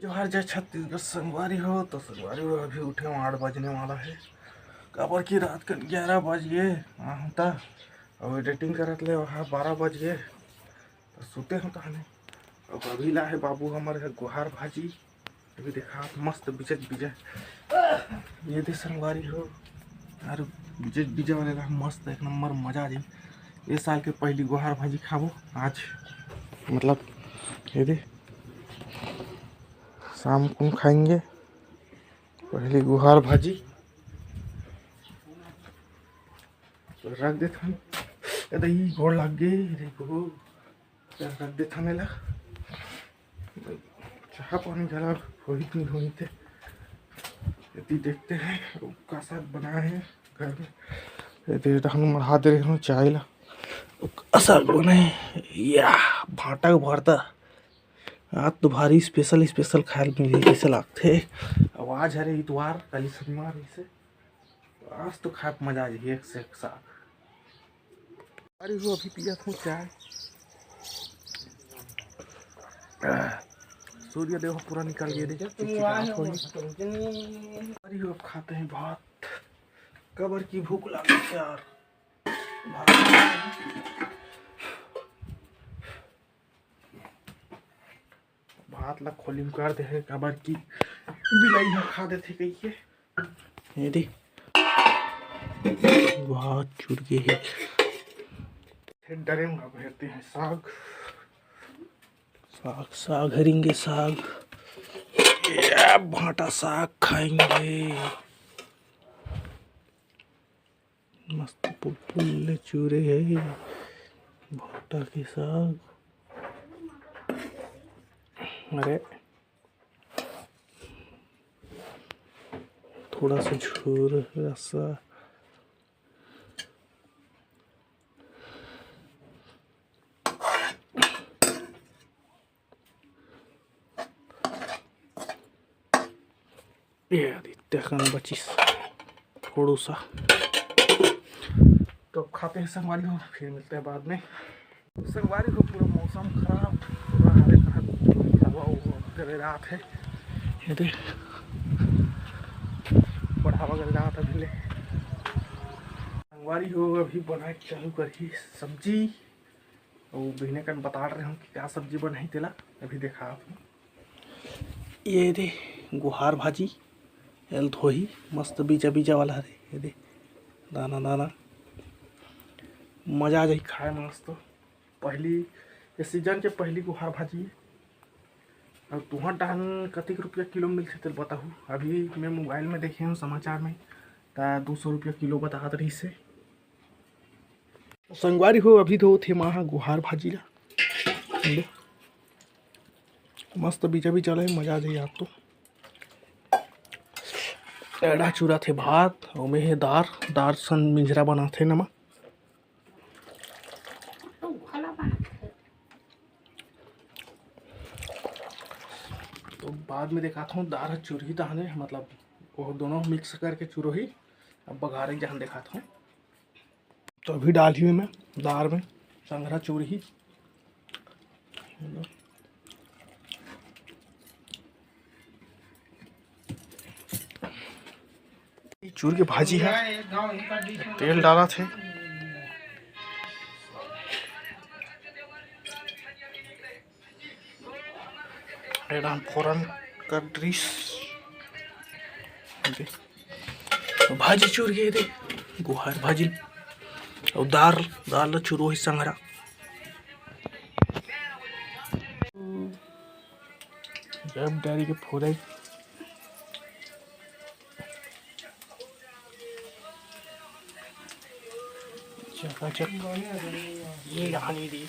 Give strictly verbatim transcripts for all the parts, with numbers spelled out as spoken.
जोहार जय छत्तीसगढ़ संगवारी हो। तो संगवारी हो, अभी उठे हूँ, आठ बजने वाला है, काबर कि रात के ग्यारह बज गए। हाँ, होता अब एडिटिंग करत ले वहाँ बारह बज गए, तो सुते हूँ तहने। अब अभी ला है बाबू हमर ह गुहार भाजी, अभी देखा मस्त बिजत बिजत। ये दे संगवारी हो, यार बिजत बिजा वाले ला मस्त एक नंबर मजा आ जाई। ये साल के पहली गुहार भाजी खाबो आज, मतलब ये दे शाम को खाएंगे पहली गुहार भाजी। तो रख देथन। ए दे, ई गोड़ लग गे रे गो। तो रख देथन एला। चाह पानी घला होही कि नहीं होही ते। यदि देखते हैं, का साग बनाए हैं घर में। ये दे, हम मढ़ा दे रहे हूँ चाय ला। का साग बनाए हैं? या, भाटा के भरता। आज तो भारी स्पेशल, स्पेशल खाए ल मिलही, कइसे लागथे? अब आज हरे इतवार, काली शनिवार, इसे आज तो खाए के मजा आ जाही एक से एक साग। अरे वो अभी पिया था चाय। सूर्य देव पूरा निकल गए, देख चिकचिकाहट हो गई। अरे वो अब खाते हैं भात, कबर की भूख लगी यार। भात, भात ला खोली में कर दे है, काबर की बिलाई ह खा देथे कहिके। ये दे, भात चुर गे हे। फिर डरे में अब हेरते हैं साग। साग, साग हरिंगे साग। ये भाटा साग खाएंगे। मस्त पुलपुल ले चूरे है भाटा के साग। अरे थोड़ा सा झोर रसा। ये आदि तेखन बचिस थोड़ो सा। तो अब खाते हैं संगवारी हो, फिर मिलते हैं बाद में। संगवारी हो, पूरा मौसम खराब, पूरा हरे खराब, हवा उवा गरेरात है। ये दे, बढ़ावा गरेरात अभी ले। संगवारी हो, अभी बनाए चालू करही सब्जी। अउ बिहने कन बता रहे हूँ कि का सब्जी बनाही तेला, अभी देखा आप। ये दे गुहार भाजी, एल धोही मस्त बीजा बीजा वाला हरे। ये दे दाना दाना, मजा आ जाही खाए मस्त। पहली, ये सीजन के पहली गुहार भाजी। अब तुहर डहन कतिक रुपया किलो मिलथे तेल बताहू। अभी मैं मोबाइल में देखे हूँ समाचार में, त दो सौ रुपया किलो बतात रहिस हे। संगवारी हो, अभी तो थे माहा गुहार भाजी ला। ले। मस्त बीजा बीजा ले, मजा आ जाई आप तो। एड़ा चूरा थे भात, ओमे हे दार, दार सन मिंजरा बनाथे नमा। तो बाद में देखात हूँ, दार ह चुरही तहने, मतलब वो दोनों मिक्स करके चुरोही। अब बघारे जहन देखात हूँ। तो अभी डालही मैं दार में संघरा चुरही। ये चूर के भाजी है, तेल डाला थे, एडम फोरन कर दृश। भाजी चूर के दे, गुहार भाजी। अउ दार, दार ल चुरो ही संगरा। जब डारी के फोरई। चकाचक। ये हानि दी।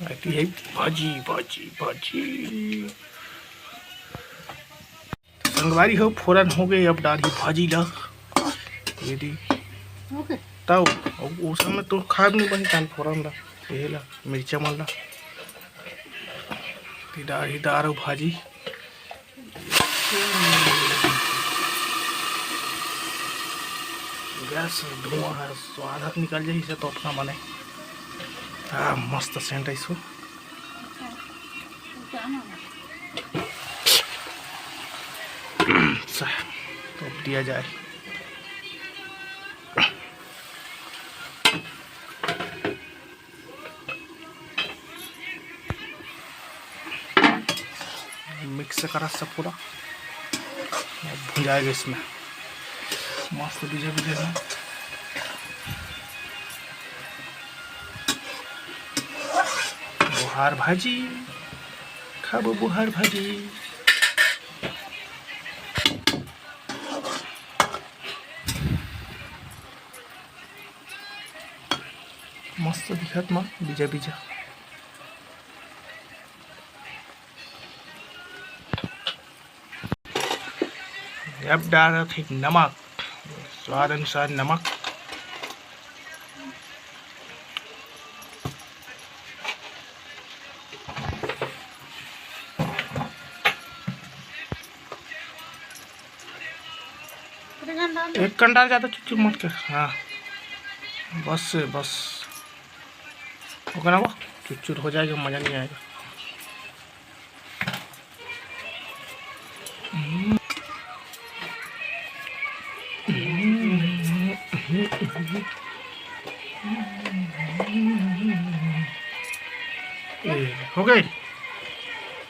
आती है भाजी, भाजी, भाजी। संगवारी हो, फोरन हो गए, अब डाली भाजी ला। ये दी। ओके। तब, अब उस समय तो खाब नहीं बनी तान फोरन ला। ये ला, मिर्चा मन ला। ये डाली दार अउ भाजी। से धुआं ह स्वाद हक निकल जाही से तो अपना मने। आ, मस्त सेंट आइस हो। सा, तो दिया जाए। मिक्स करा सब पूरा, भुंजाएगा इसमें मस्त बीजा बीजा में। बुहार भाजी खाबो, बुहार भाजी। मस्त दिखत मा बीजा बीजा। अब डालत हे नमक, स्वाद अनुसार नमक। एक कंटाल ज्यादा चुचुर मत कर। हाँ, बस बस, ओकर ना वो चुचुर हो जाएगा, मजा नहीं आएगा। ए, हो गई,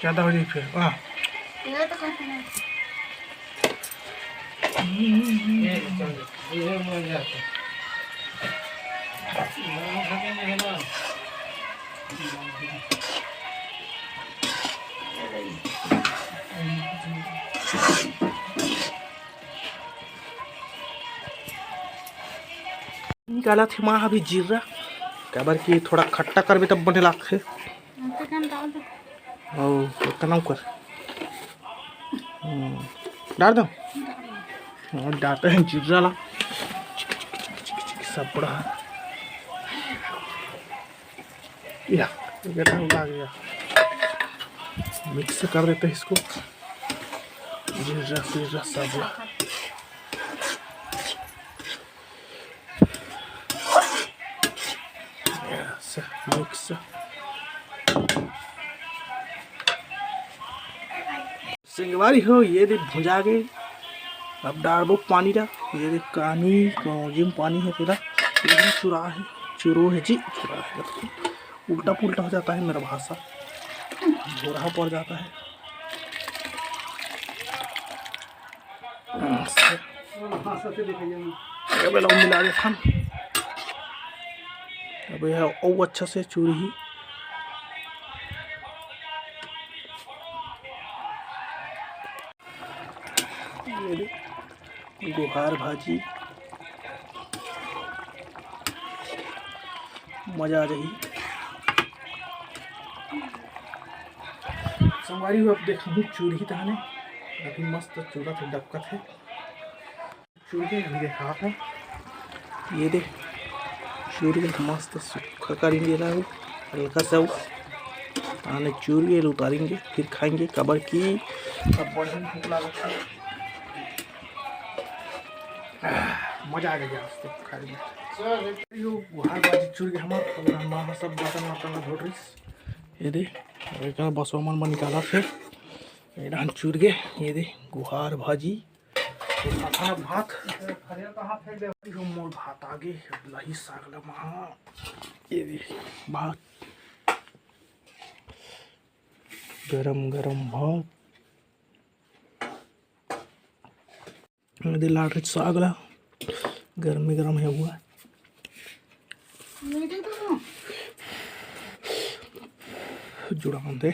ज्यादा हो जाए फिर। हाँ। निकालत हे माँ अभी जीरा, काबर कि थोड़ा खट्टा करबे तब बने लागथे। अउ ओतना कर। हम्म, डाल दो। और डालते हैं जीरा ला। सब पड़ा है। या, ये तो उड़ा गया। मिक्स कर देते हैं इसको। जीरा, जीरा, सब ला। ऐसे मिक्स। संगवारी हो, ये दे भुंजा गे। अब डालबो पानी ला। ये दे कानी कौजी में पानी है तेला। ये भी चुरा है, चुरो है जी, चुरा है। उल्टा पुल्टा हो जाता है मेरा भाषा, भोरहा पड़ जाता है। अब एला मिला देथन। अब यह अउ अच्छा से चुरही। ये दे, गुहार भाजी, मजा आ जाही। संगवारी हो, अब देखहूँ चुरही तहने, अभी मस्त चुरत हे, डबकत हे। चुर के अभी देखात हूँ। ये दे, चुर के मस्त सूखा करेंगे ला, हल्का सा वो। आने चुर के उतारेंगे, फिर खाएंगे, काबर कि अब बढ़िया भूख लागत है। आह, मजा आ गया आज तो खाए में। यो गुहार भाजी चुर के हमार, अब हमार सब बर्तन वर्तन ला धोत रहीस। ये दे, अब एक बसवा मन में निकाला फिर। ये डाहन चुर के, ये दे, गुहार भाजी। खाना भात। यो मोर भात आगे, लही साग ला महा। ये दे, भात। गरम गरम भात। ये दे लाल रच साग ला। गरम गरम है हुआ। जुड़ान दे।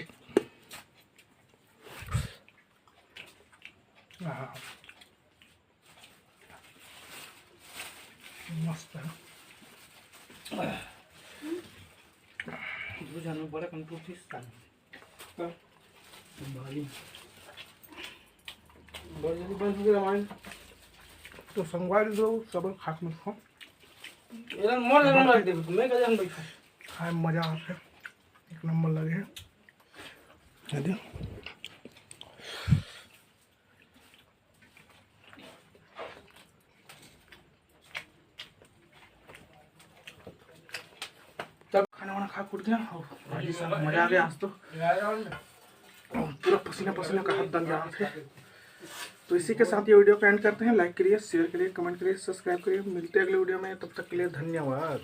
आहा। मस्त है। दू झन में बड़ा कंट्रोल थी साले। का? भारी। बड़ जल्दी बंद हो गया हमारे। तो संगवारी दो, सब खास मत खाओ। एला मोर जगह में रख दे, मैं का जान बैठा। खाए में मजा आथे, एक नंबर लगे है। ये दे। थक उठ गया। और भाई साहब, मजा आ गया आज तो। और पूरा पसीना पसीना का हाथ दम जाना थे। तो इसी के साथ ये वीडियो को एंड करते हैं। लाइक करिए, शेयर करिए, कमेंट करिए, सब्सक्राइब करिए। मिलते हैं अगले वीडियो में, तब तक के लिए धन्यवाद।